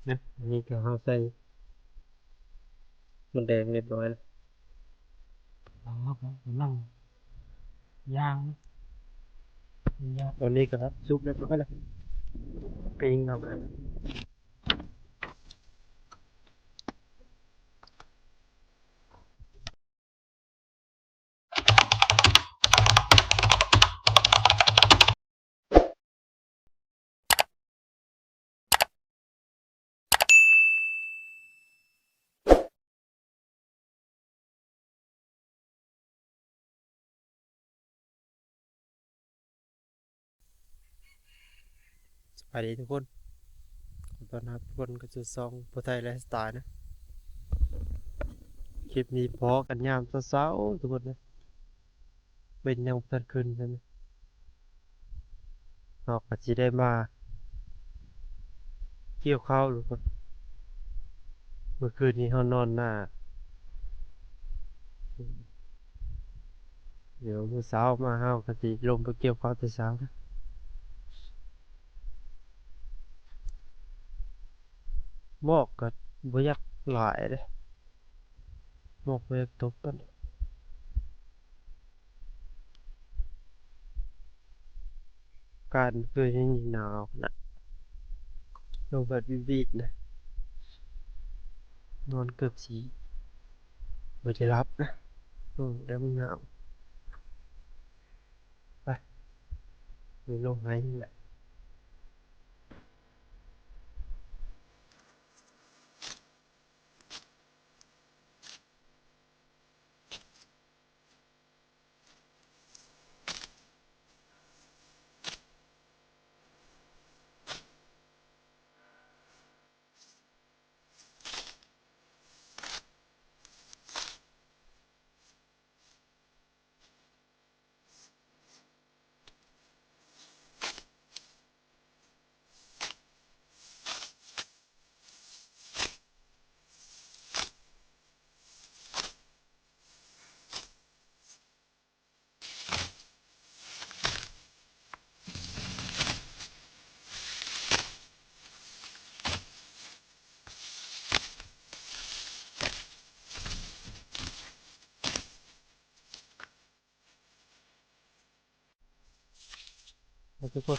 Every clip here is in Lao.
ນະ ອັນນີ້ກໍເຮົາໃສ່ມົດແດງຮຽບຮ້ອຍແລ້ວ. ເອົາ ເຮົາກໍນັ່ງຍ່າງ ຕອນນີ້ກໍສຸກຮຽບຮ້ອຍແລ້ວ ປີ້ງເອົາ. ສະບາຍດີທຸກຄົນ ຂໍຕ້ອນຮັບທຸກຄົນເຂົ້າສູ່ຊ່ອງຜູ້ໄທໄລຟ໌ສະໄຕນະ. ຄລິບນີ້ພໍ້ກັນຍາມເຊົ້າໆ ທຸກຄົນເອີຍ ເວັນຍັງບໍ່ທັນຂຶ້ນຊັ້ນ ເຮົາກໍຊິໄດ້ມາກ່ຽວເຂົ້າທຸກຄົນ. ເມື່ອຄືນນີ້ເຮົານອນໜ້າ ດຽວມື້ເຊົ້າມາເຮົາກໍຊິລົງໄປກ່ຽວເຂົ້າແຕ່ເຊົ້າ. ໝອກກໍບໍ່ຢາກຫຼາຍເດ້ ໝອກບໍ່ຢາກຕົກປານໃດ. ອາກາດຄືຍັງໜາວນະ ລົມພັດວີດໆນະ ນອນເກືອບຊິບໍ່ໄດ້ຫຼັບນະ ໂອ້ ແລ້ວມັນໜາວ. ໄປ ໄປລົງໄຮ່ນີ້ແຫຼະ. ເອົາ ທຸກຄົນ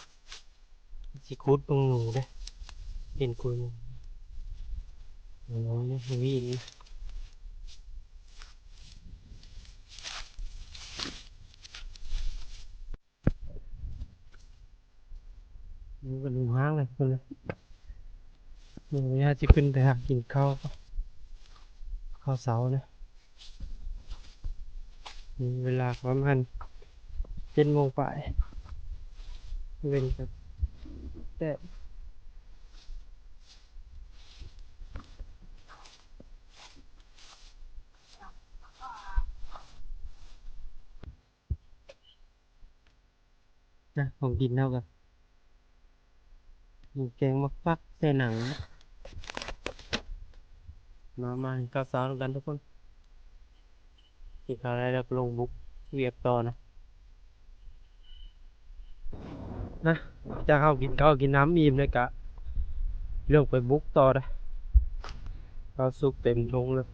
ຊິຂຸດເບິ່ງໜູເດ້ ເຫັນກຸຍໜູ ໂອ້ຍ ຫວີນ ມັນກໍດູຮ້າງເລີຍ ເບິ່ງເລີຍ. ມື້ນີ້ເຮົາຊິຂຶ້ນໄປຫາກິນເຂົ້າ ເຂົ້າເຊົ້ານະ ມີເວລາປະມານເຈັດໂມງປາຍ ເວັນກໍແຕກ. ນະ ຂອງກິນເຮົາກໍມີແກງໝາກຟັກໃສ່ໜັງ ມາ ມາກິນເຂົ້າເຊົ້ານຳກັນທຸກຄົນ. ກິນເຂົ້າໄດ້ແລ້ວກໍລົງບຸກວຽກຕໍ່ນະ ນະ. ຈາກເຮົາກິນເຂົ້າກິນນ້ຳອີ່ມແລ້ວກະ ເລື່ອງໄປບຸກຕໍ່ເດ້ ເຂົ້າສຸກເຕັມຖົງເລີຍ.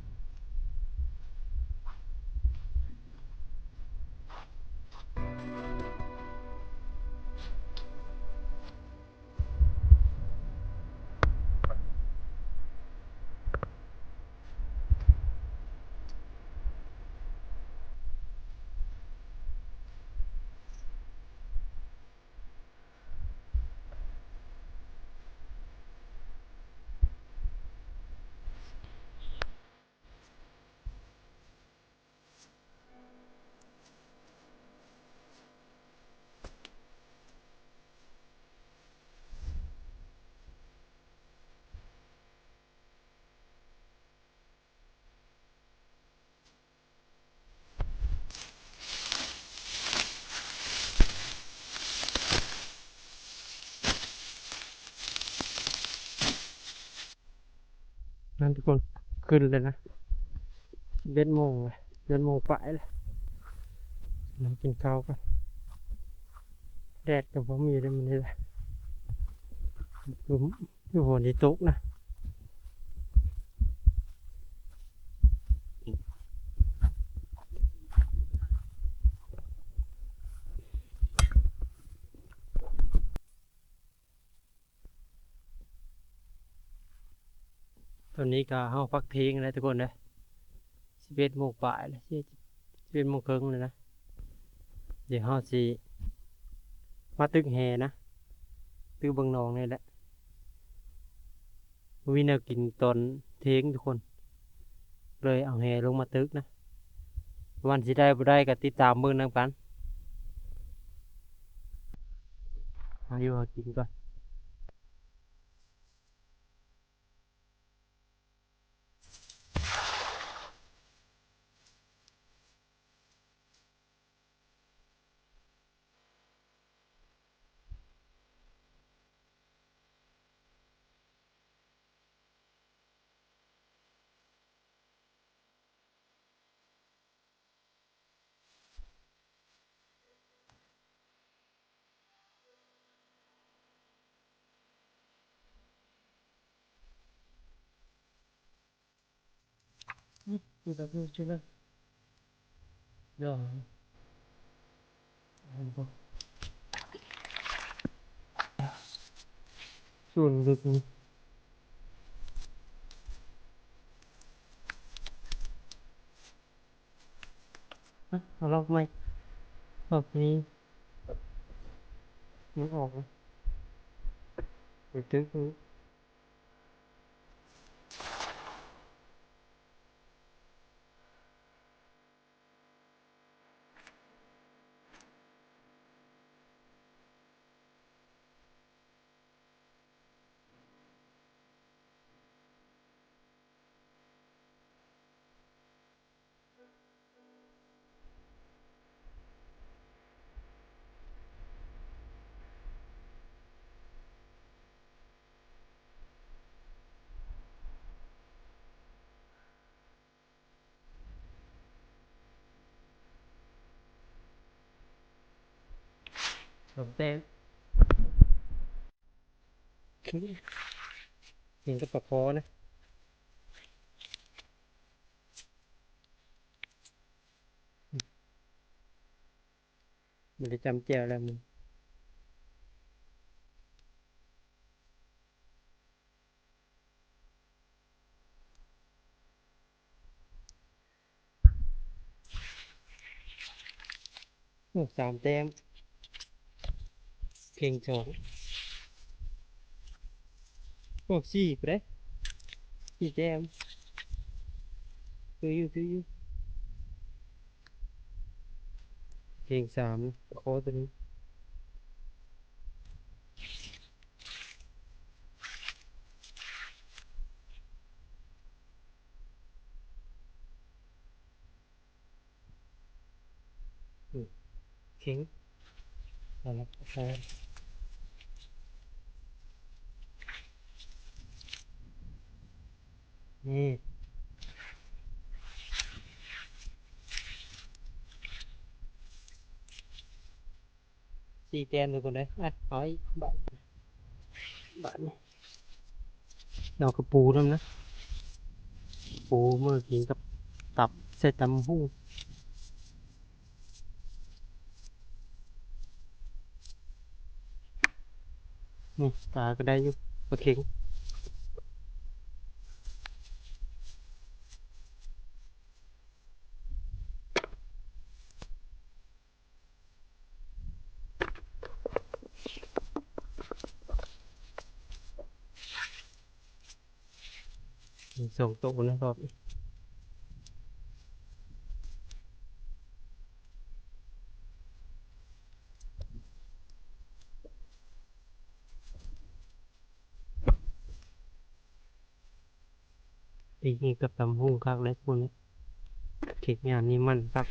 ນັ້ນທຸກຄົນ ຂຶ້ນເລີຍນະ ສິບເອັດໂມງ ສິບເອັດໂມງປາຍແລ້ວ ມາກິນເຂົ້າກ່ອນ. ແດດກໍບໍ່ມີເດ້ມື້ນີ້ແຫຼະ ຄື ຄືຝົນຊິຕົກນະ ນີ້ກໍເຮົາພັກທ່ຽງແລ້ວທຸກຄົນເດີ ສິບເອັດໂມງປາຍແລ້ວ ສິບເອັດໂມງເຄິ່ງແລ້ວນະ. ດຽວເຮົາຊິມາຕຶກແຫນະ ຕຶກເບິ່ງໜອງນີ້ແຫຼະ. ບໍ່ມີແນວກິນຕອນທ່ຽງທຸກຄົນ ເລີຍເອົາແຫລົງມາຕຶກນະ. ວ່າຊິໄດ້ບໍ່ໄດ້ກໍຕິດຕາມເບິ່ງນຳກັນ. ຫາຢູ່ຫາກິນກ່ອນ. ສູນລຶກນີ້ ເອົາລອກໃໝ່ ລອກນີ້ ມັນອອກ ໄປຕຶກນີ້. ສອງແຕ້ມ ເຫັນກັບປາຄໍນະ ບໍ່ໄດ້ຈຳແຈ່ວແລ້ວມື້. ໂອ້ ສາມແຕ້ມ ເຄັ່ງສອງ ໂອ້ ສີ່ພຸ້ນເດ້ ສີ່ແຕ້ມ ຄືຢູ່ ຄືຢູ່ ເຄັ່ງສາມ ຂໍໂຕນີ້. ເຄັ່ງ ເອົາລະ ນີ້ ສີ່ແຕ້ມທຸກຄົນເອີຍ. ອ່ະ ເອົາອີກບາດ ບາດນີ້ ເອົາກະປູນຳນະ ປູມື້ກິນກັບຕັບ ໃສ່ຕຳຫຸ່ງ. ນີ້ ປາກໍໄດ້ຢູ່ ປາເຄັງ. ມີສອງໂຕນະ ຮອບນີ້ ໄດ້ກິນກັບຕຳຫຸ່ງຄັກແລ້ວ ພວກນີ້ ເຄັກຍາມນີ້ມັນຄັກ.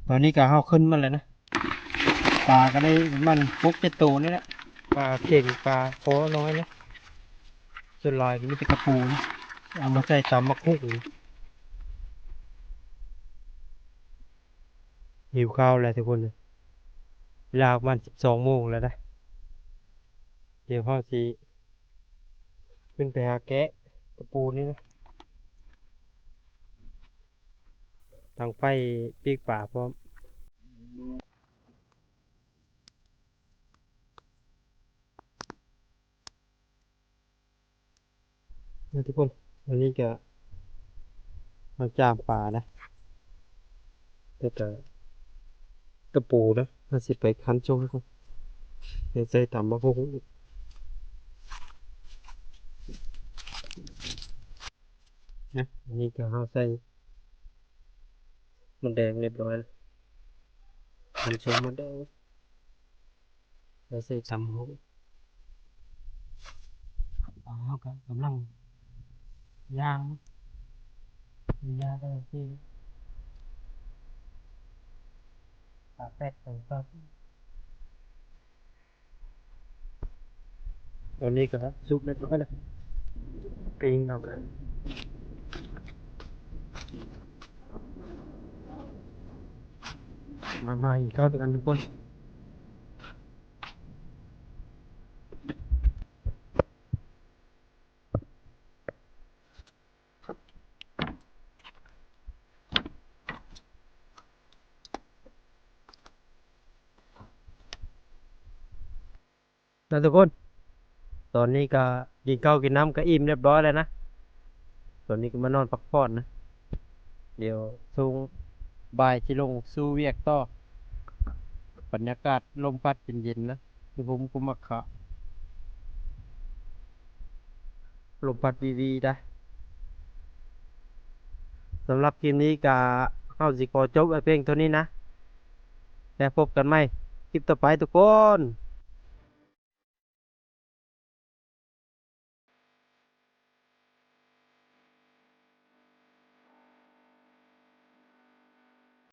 ຕອນນີ້ກະເຮົາຂຶ້ນມາແລ້ວນະ ປາກະໄດ້ປະມານຫົກເຈັດໂຕນີ້ແຫຼະ ປາເຄັງ ປາຄໍນ້ອຍນະ ສ່ວນຫຼາຍກະມີແຕ່ກະປູ ເອົາມາໃສ່ຕຳບັກຫຸ່ງ. ຫິວເຂົ້າແລ້ວທຸກຄົນ ເວລາປະມານສິບສອງໂມງແລ້ວນະ ດຽວເຮົາຊິຂຶ້ນໄປຫາແກະກະປູນີ້ນະ ຕັ້ງໄຟປີ້ງປາພ້ອມ. ທຸກຄົນ ອັນນີ້ກະມາຈ້າມປານະ ແລ້ວກະຕະປູນະ ເຮົາຊິໄປຄັນຊົງກ່ອນ ແລ້ວໃສ່ຕຳບັກຫຸ່ງອີກນະ. ອັນນີ້ກະເຮົາໃສ່ມົດແດງຮຽບຮ້ອຍ ຄັນຊົງມົດແດງ ແລ້ວໃສ່ຕຳບັກຫຸ່ງ ເຮົາກະກຳລັງຍ່າງ ຍ່າງໄປທີ່ປາກແປກໄປກ່ອນ. ຕອນນີ້ກະສຸກຮຽບຮ້ອຍແລ້ວ ປີ້ງເອົາກະ ມາ ມາກິນເຂົ້ານຳກັນທຸກຄົນ. ນະທຸກຄົນ ຕອນນີ້ກະກິນເຂົ້າກິນນ້ຳກະອີ່ມຮຽບຮ້ອຍແລ້ວນະ ຕອນນີ້ກະມານອນພັກຜ່ອນນະ ດຽວຊ່ວງບ່າຍຊິລົງສູ່ວຽກຕໍ່. ບັນຍາກາດລົມພັດເຢັນໆນະ ຢູ່ຮົ່ມກຸມໝາກຂາ ລົມພັດວີໆໄດ໋. ສຳລັບຄລິບນີ້ກະເຮົາຊິຂໍຈົບໄວ້ພຽງເທົ່ານີ້ນະ ແລ້ວພົບກັນໃໝ່ຄລິບຕໍ່ໄປທຸກຄົນ.